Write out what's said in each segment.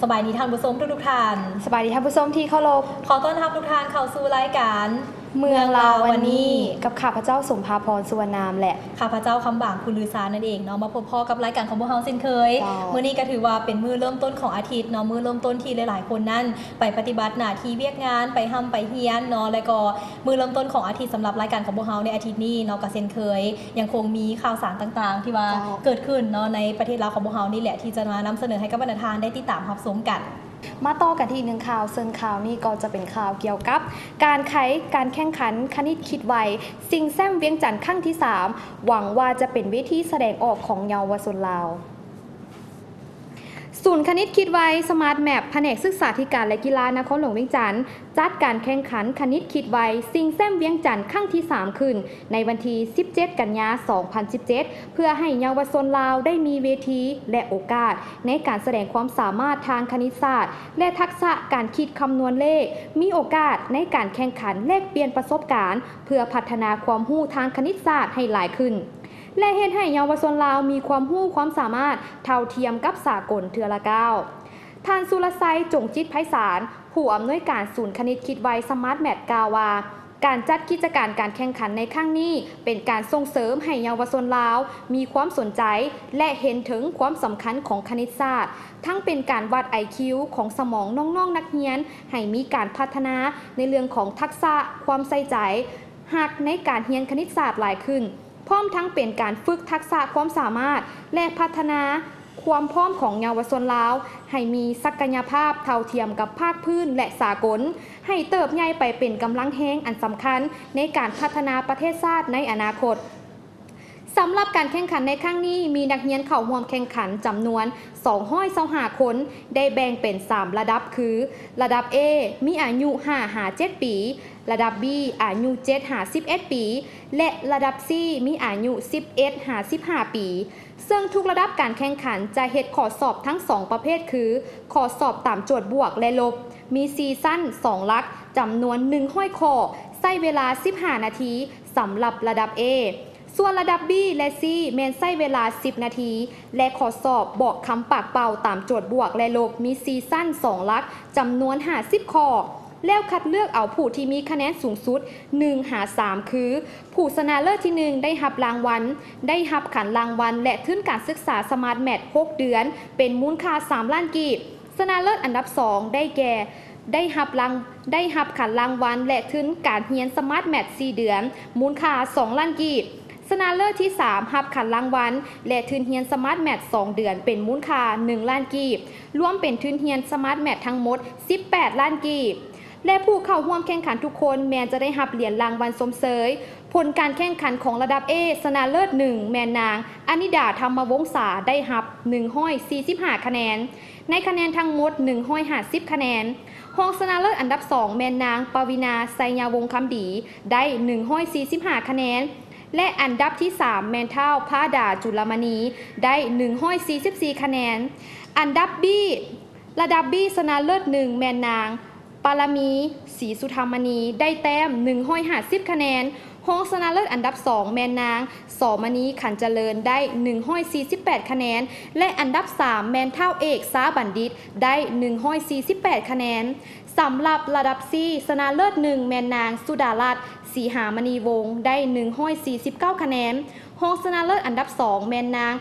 ສະບາຍດີທ່ານຜູ້ຊົມທຸກໆທ່ານ. ສະບາຍດີທ່ານຜູ້ຊົມທີ່ເຄົາລົບ. ຂໍຕ້ອນຮັບທຸກທ່ານເຂົ້າສູ່ລາຍການ ເມືອງລາວວັນນີ້ ກັບຂ້າພະເຈົ້າ ສົມພາພອນ ສຸວັນນາມ ແລະ ຂ້າພະເຈົ້າ ຄຳບາງ ຄຸນລືຊາ ນັ້ນເອງເນາະ. ມາພົບພໍ້ກັບລາຍການຂອງພວກເຮົາເຊັ່ນເຄີຍ. ເຈົ້າ. ມື້ນີ້ກໍຖືວ່າເປັນມື້ເລີ່ມຕົ້ນຂອງອາທິດເນາະ, ມື້ເລີ່ມຕົ້ນທີ່ຫຼາຍໆຄົນນັ້ນໄປປະຕິບັດໜ້າທີ່ວຽກງານ, ໄປຮ່ຳໄປຮຽນເນາະ, ແລ້ວກໍມື້ເລີ່ມຕົ້ນຂອງອາທິດສຳລັບລາຍການຂອງພວກເຮົາໃນອາທິດນີ້ເນາະ, ກໍເຊັ່ນເຄີຍ ຍັງຄົງມີຂ່າວສານຕ່າງໆທີ່ວ່າ ເຈົ້າ ເກີດຂຶ້ນເນາະ ໃນປະເທດລາວຂອງພວກເຮົານີ້ແຫຼະ ທີ່ຈະມານຳສະເໜີໃຫ້ກັບບັນດາທ່ານໄດ້ຕິດຕາມຮັບຊົມກັນ. ມາຕໍ່ກັນທີ່ອີກໜຶ່ງຂ່າວ, ເຊິ່ງຂ່າວນີ້ກໍຈະເປັນຂ່າວກ່ຽວກັບການໄຂການແຂ່ງຂັນຄະນິດຄິດໄວ ຊິງແຊ້ມວຽງຈັນຄັ້ງທີສາມ ຫວັງວ່າຈະເປັນເວທີສະແດງອອກຂອງເຍົາວະຊົນລາວ. ສູນຄະນິດຄິດໄວ ສະມາດແມັບ ພະແນກສຶກສາທິການ ແລະ ກິລານະຄອນຫຼວງວຽງຈັນ ຈັດການແຂ່ງຂັນຄະນິດຄິດໄວ ຊິງແຊ້ມວຽງຈັນຄັ້ງທີສາມ ຂຶ້ນໃນວັນທີສິບເຈັດ ກັນຍາ ສອງພັນສິບເຈັດ ເພື່ອໃຫ້ເຍົາວະຊົນລາວໄດ້ມີເວທີ ແລະ ໂອກາດໃນການສະແດງຄວາມສາມາດທາງຄະນິດສາດ ແລະ ທັກສະການຄິດຄຳນວນເລກ, ມີໂອກາດໃນການແຂ່ງຂັນແລກປ່ຽນປະສົບການ ເພື່ອພັດທະນາຄວາມຮູ້ທາງຄະນິດສາດໃຫ້ຫຼາຍຂຶ້ນ ແລະ ເຮັດໃຫ້ເຍົາວະຊົນລາວມີຄວາມຮູ້ຄວາມສາມາດເທົ່າທຽມກັບສາກົນເທື່ອລະກ້າວ. ທ່ານ ສຸລະໄຊ ຈົງຈິດໄພສານ ຜູ້ອຳນວຍການສູນຄະນິດຄິດໄວ ສະມາດແມັບ ກ່າວວ່າ ການຈັດກິດຈະການການແຂ່ງຂັນໃນຄັ້ງນີ້ ເປັນການສົ່ງເສີມໃຫ້ເຍົາວະຊົນລາວມີຄວາມສົນໃຈ ແລະ ເຫັນເຖິງຄວາມສຳຄັນຂອງຄະນິດສາດ, ທັງເປັນການວັດໄອຄິວຂອງສະໝອງນ້ອງໆນັກຮຽນ ໃຫ້ມີການພັດທະນາໃນເລື່ອງຂອງທັກສະ, ຄວາມໃສ່ໃຈ, ຮັກໃນການຮຽນຄະນິດສາດຫຼາຍຂຶ້ນ, ພ້ອມທັງເປັນການຝຶກທັກສະຄວາມສາມາດ ແລະ ພັດທະນາຄວາມພ້ອມຂອງເຍົາວະຊົນລາວ ໃຫ້ມີສັກກະຍະພາບເທົ່າທຽມກັບພາກພື້ນ ແລະ ສາກົນ, ໃຫ້ເຕີບໃຫຍ່ໄປເປັນກຳລັງແຮງອັນສຳຄັນໃນການພັດທະນາປະເທດຊາດໃນອະນາຄົດ. ສຳລັບການແຂ່ງຂັນໃນຄັ້ງນີ້ ມີນັກຮຽນເຂົ້າຮ່ວມແຂ່ງຂັນຈຳນວນສອງຮ້ອຍຊາວຫ້າຄົນ, ໄດ້ແບ່ງເປັນສາມລະດັບຄື ລະດັບ A ມີອາຍຸຫ້າຫາເຈັດປີ, ລະດັບ B ອາຍຸເຈັດຫາສິບເອັດປີ ແລະ ລະດັບ C ມີອາຍຸສິບເອັດຫາສິບຫ້າປີ. ເຊິ່ງທຸກລະດັບການແຂ່ງຂັນຈະເຮັດຂໍ້ສອບທັງສອງປະເພດຄື ຂໍ້ສອບຕາມໂຈດບວກ ແລະ ລົບ, ມີສີ່ຊັ້ນ ສອງຫຼັກ, ຈຳນວນໜຶ່ງຮ້ອຍຂໍ້, ໃຊ້ເວລາສິບຫ້ານາທີ ສຳລັບລະດັບ A. ສ່ວນລະດັບ B ແລະ C ແມ່ນໃຊ້ເວລາສິບນາທີ ແລະ ຂໍ້ສອບບອກຄຳປາກເປົ່າຕາມໂຈດບວກ ແລະ ລົບ ມີສີ່ຊັ້ນ ສອງຫຼັກ, ຈຳນວນຫ້າສິບຂໍ້ ແລ້ວຄັດເລືອກເອົາຜູ້ທີ່ມີຄະແນນສູງສຸດໜຶ່ງຫາສາມ ຄື ຜູ້ຊະນະເລີດທີໜຶ່ງ ໄດ້ຮັບລາງວັນ, ໄດ້ຮັບຂັນລາງວັນ ແລະ ທຶນການສຶກສາສະມາດແມັດຫົກເດືອນ ເປັນມູນຄ່າສາມລ້ານກີບ. ຊະນະເລີດອັນດັບສອງ ໄດ້ແກ່ ໄດ້ຮັບລາງ ໄດ້ຮັບຂັນລາງວັນ ແລະ ທຶນການຮຽນສະມາດແມັດສີ່ເດືອນ ມູນຄ່າສອງລ້ານກີບ. ຊະນະເລີດທີສາມ ຮັບຂັນລາງວັນ ແລະ ທຶນຮຽນສະມາດແມັດສອງເດືອນ ເປັນມູນຄ່າໜຶ່ງລ້ານກີບ, ລວມເປັນທຶນຮຽນສະມາດແມັດທັງໝົດສິບແປດລ້ານກີບ ແລະ ຜູ້ເຂົ້າຮ່ວມແຂ່ງຂັນທຸກຄົນແມ່ນຈະໄດ້ຮັບຫຼຽນລາງວັນຊົມເຊີຍ. ຜົນການແຂ່ງຂັນຂອງລະດັບ A ຊະນະເລີດໜຶ່ງ ແມ່ນນາງ ອະນິດາ ທຳມະວົງສາ ໄດ້ຮັບໜຶ່ງຮ້ອຍສີ່ສິບຫ້າຄະແນນ ໃນຄະແນນທັງໝົດໜຶ່ງຮ້ອຍຫ້າສິບຄະແນນ. ຮອງຊະນະເລີດອັນດັບສອງ ແມ່ນນາງ ປະວິນາ ໄຊຍະວົງຄຳດີ ໄດ້ໜຶ່ງຮ້ອຍສີ່ສິບຫ້າຄະແນນ ແລະ ອັນດັບທີສາມ ແມ່ນທ້າວ ພາດາ ຈຸລະມະນີ ໄດ້ໜຶ່ງຮ້ອຍສີ່ສິບສີ່ຄະແນນ. ອັນດັບ B ລະດັບ B ຊະນະເລີດໜຶ່ງ ແມ່ນນາງ ປາລະມີ ສີສຸທຳມະນີ ໄດ້ແຕ້ມໜຶ່ງຮ້ອຍຫ້າສິບຄະແນນ. ຮອງຊະນະເລີດອັນດັບສອງ ແມ່ນນາງ ສອມະນີ ຂັນຈະເລີນ ໄດ້ໜຶ່ງຮ້ອຍສີ່ສິບແປດຄະແນນ ແລະ ອັນດັບສາມ ແມ່ນທ້າວເອກ ຊາບັນດິດ ໄດ້ໜຶ່ງຮ້ອຍສີ່ສິບແປດຄະແນນ. ສຳລັບລະດັບ C ຊະນະເລີດໜຶ່ງ ແມ່ນນາງ ສຸດາລັດ ສີຫາມະນີວົງ ໄດ້ໜຶ່ງຮ້ອຍສີ່ສິບເກົ້າຄະແນນ. ຮອງຊະນະເລີດອັນດັບສອງ ແມ່ນນາງ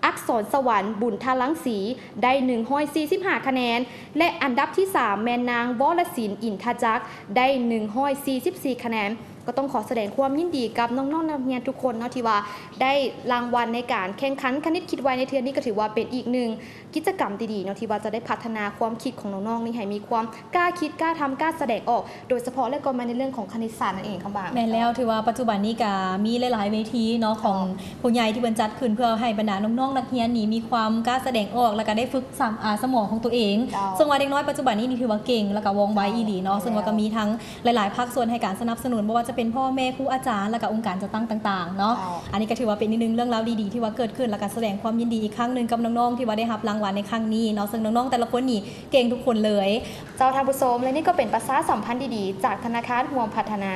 ອັກສອນສະຫວັນ ບຸນທະລັງສີ ໄດ້ໜຶ່ງຮ້ອຍສີ່ສິບຫ້າຄະແນນ ແລະ ອັນດັບທີສາມ ແມ່ນນາງ ວໍລະສິນ ອິນທະຈັກ ໄດ້ໜຶ່ງຮ້ອຍສີ່ສິບສີ່ຄະແນນ. ກໍຕ້ອງຂໍສະແດງຄວາມຍິນດີກັບນ້ອງໆນັກຮຽນທຸກຄົນເນາະ ທີ່ວ່າໄດ້ລາງວັນໃນການແຂ່ງຂັນຄະນິດຄິດໄວໃນເທື່ອນີ້ ກໍຖືວ່າເປັນອີກໜຶ່ງກິດຈະກຳດີໆເນາະ ທີ່ວ່າຈະໄດ້ພັດທະນາຄວາມຄິດຂອງນ້ອງໆນີ້ໃຫ້ມີຄວາມກ້າຄິດ ກ້າທຳ ກ້າສະແດງອອກ ໂດຍສະເພາະແລ້ວກໍແມ່ນໃນເລື່ອງຂອງຄະນິດສາດນັ້ນເອງ ຄຳບາງ. ແມ່ນແລ້ວ, ຖືວ່າປັດຈຸບັນນີ້ກະມີຫຼາຍໆເວທີເນາະ ຂອງ ເຈົ້າ ຜູ້ໃຫຍ່ທີ່ເພິ່ນຈັດຂຶ້ນເພື່ອໃຫ້ບັນດານ້ອງໆນັກຮຽນນີ້ມີຄວາມກ້າສະແດງອອກ ແລ້ວກະໄດ້ຝຶກສຳ ອາ ສະໝອງຂອງຕົວເອງ. ເຈົ້າ. ເຊິ່ງວ່າເດັກນ້ອຍປັດຈຸບັນນີ້ນີ້ຖືວ່າເກັ່ງ ແລ້ວກະວ່ອງໄວອີ່ຫຼີເນາະ. ເຈົ້າ. ເຊິ່ງວ່າກໍມີທັງຫຼາຍໆພາກສ່ວນໃຫ້ການສະໜັບສະໜູນ ບໍ່ວ່າຈະເປັນພໍ່ແມ່ ຄູອາຈານ ແລ້ວກະອົງການຈັດຕັ້ງຕ່າງໆເນາະ. ເຈົ້າ. ອັນນີ້ກໍຖືວ່າເປັນອີກໜຶ່ງເລື່ອງລາວດີໆທີ່ວ່າເກີດຂຶ້ນ ແລ້ວກະສະແດງຄວາມຍິນດີອີກຄັ້ງໜຶ່ງກັບນ້ອງໆທີ່ວ່າໄດ້ຮັບລາງວັນໃນຄັ້ງນີ້ເນາະ. ເຊິ່ງນ້ອງໆແຕ່ລະຄົນນີ້ເກັ່ງທຸກຄົນເລີຍ. ເຈົ້າ ທ່ານຜູ້ຊົມ ແລະ ນີ້ກໍເປັນປະຊາສຳພັນດີໆຈາກທະນາຄານຮ່ວມພັດທະນາ.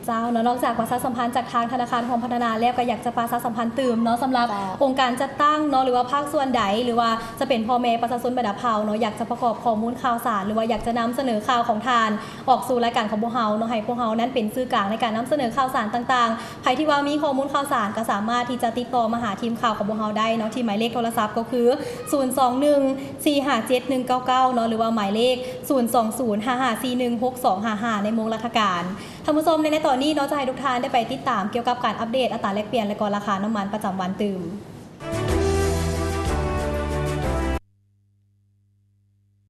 ເຈົ້າເນາະ ນອກຈາກປະຊາສຳພັນຈາກທາງທະນາຄານຮ່ວມພັດທະນາແລ້ວ ກໍຢາກຈະປະຊາສຳພັນຕື່ມເນາະ ສຳລັບ ເຈົ້າ ອົງການຈັດຕັ້ງເນາະ ຫຼືວ່າພາກສ່ວນໃດ ຫຼືວ່າຈະເປັນພໍ່ແມ່ປະຊາຊົນບັນດາເຜົ່າເນາະ ຢາກຈະປະກອບຂໍ້ມູນຂ່າວສານ ຫຼືວ່າຢາກຈະນຳສະເໜີຂ່າວຂອງທ່ານອອກສູ່ລາຍການຂອງພວກເຮົາເນາະ ໃຫ້ພວກເຮົານັ້ນເປັນສື່ກາງໃນການນຳສະເໜີຂ່າວສານຕ່າງໆ. ໃຜທີ່ວ່າມີຂໍ້ມູນຂ່າວສານ ກໍສາມາດທີ່ຈະຕິດຕໍ່ມາຫາທີມຂ່າວຂອງພວກເຮົາໄດ້ເນາະ ທີ່ໝາຍເລກໂທລະສັບກໍຄື ສູນສອງໜຶ່ງ ສີ່ຫ້າເຈັດ ໜຶ່ງເກົ້າເກົ້າເນາະ ຫຼືວ່າໝາຍເລກ ສູນສອງສູນ ຫ້າຫ້າສີ່ໜຶ່ງ ຫົກສອງຫ້າຫ້າ ໃນໂມງລາຊະການ. ທ່ານຜູ້ຊົມ ໃນຕອນນີ້ເນາະ ຈະໃຫ້ທຸກທ່ານໄດ້ໄປຕິດຕາມກ່ຽວກັບການອັບເດດອັດຕາແລກປ່ຽນ ແລະກໍລາຄານ້ຳມັນປະຈຳວັນຕື່ມ.